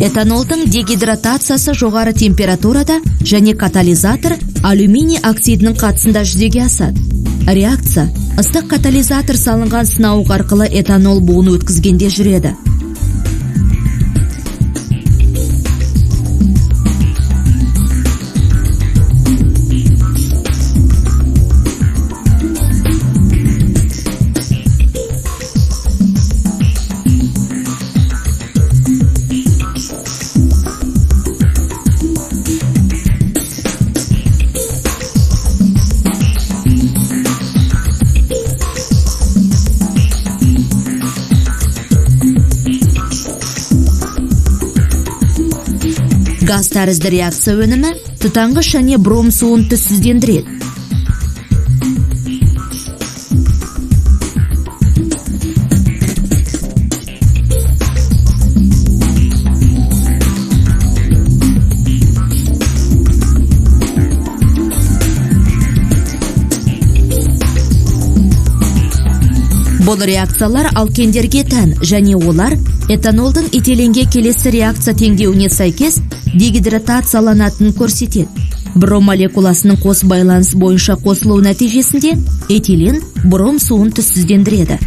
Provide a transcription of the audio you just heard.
Этанолдың дегидратациясы жоғары температурада және катализатор алюминий оксидінің қатысында жүзеге асады. Реакция ыстық катализатор салынған сынауық арқылы этанол буын өткізгенде жүреді. Газ тәрізді реакция өнімі тұтанғыш және бром суын түссіздендіреді. Бұл реакциялар алкендерге тән және олар этанолдың этиленге келесі реакция теңдеуіне сәйкес дегидратацияланатынын көрсетеді. Бром молекуласының қос байланыс бойынша қосылуы нәтижесінде этилен бром суын түссіздендіреді.